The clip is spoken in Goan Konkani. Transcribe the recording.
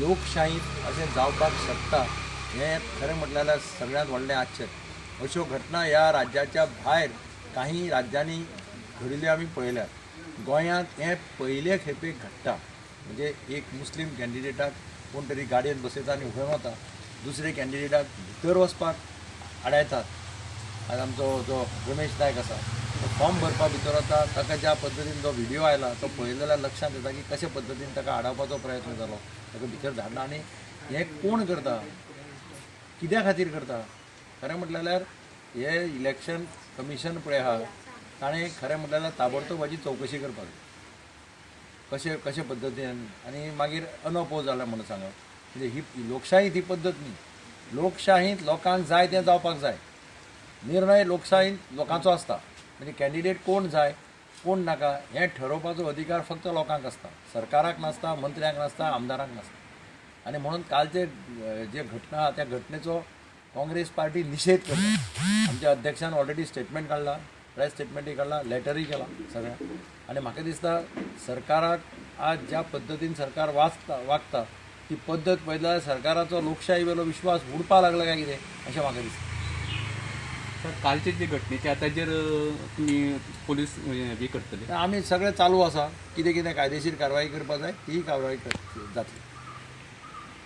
लोकशाहीत अशें जावपाक शकता हें खरें म्हटल्यार सगळ्यांत व्हडलें आश्चर्य. अश्यो घटना ह्या राज्याच्या भायर काही राज्यांनी घडिल्ल्यो आमी पळयल्यात. गोंयांत हें पयले खेपेक घडटा. म्हणजे एक मुस्लीम कॅन्डिडेटाक कोण तरी गाडयेन बसयता आनी व्हरून वता, दुसरे कॅन्डिडेटाक भितर वचपाक आडायतात. आज आमचो जो रमेश नायक आसा तो फॉर्म भरपा भितर वता, ताका ज्या पद्दतीन जो व्हिडियो आयला तो पळयलो जाल्यार लक्षांत येता की कशे पद्दतीन ताका आडावपाचो प्रयत्न जालो, ताका भितर धाडला. आनी हें कोण करता, कित्या खातीर करता, खरें म्हटलें जाल्यार हे इलेक्शन कमिशन पळय आहा ताणें खरें म्हटलें जाल्यार ताबडतोब हाजी चवकशी करपाक जाय, कशे कशे पद्दतीन. आनी मागीर अनअपोज जाला म्हणून सांगप म्हणजे ही लोकशाहीत ही पद्दत न्ही. लोकशाहींत लोकांक जाय तें जावपाक जाय. निर्णय लोकशाहींत लोकांचो आसता. म्हणजे कॅन्डिडेट कोण जाय कोण नाका हें ठरोवपाचो अधिकार फक्त लोकांक आसता, सरकाराक नासता, मंत्र्यांक नासता, आमदारांक नासता. आनी म्हणून कालचे जे घटना आहा त्या घटनेचो काँग्रेस पार्टी निशेध करता. आमच्या अध्यक्षान ऑलरेडी स्टेटमेंट काडला, प्रेस स्टेटमेंटूय काडला, लेटरूय केला सगळ्यांक. आनी म्हाका दिसता सरकाराक आज ज्या पद्दतीन सरकार वागता ती पद्दत पळयल्यार सरकाराचो लोकशाही वेलो विश्वास उडपा लागला काय कितें अशें म्हाका दिसता. सर, कालचे जे घटनेचे आतां तुमी पोलीस बी करतले? आमी सगळें चालू आसा, कितें कितें कायदेशीर कारवाई करपाक जाय तीय कारवाई जातली.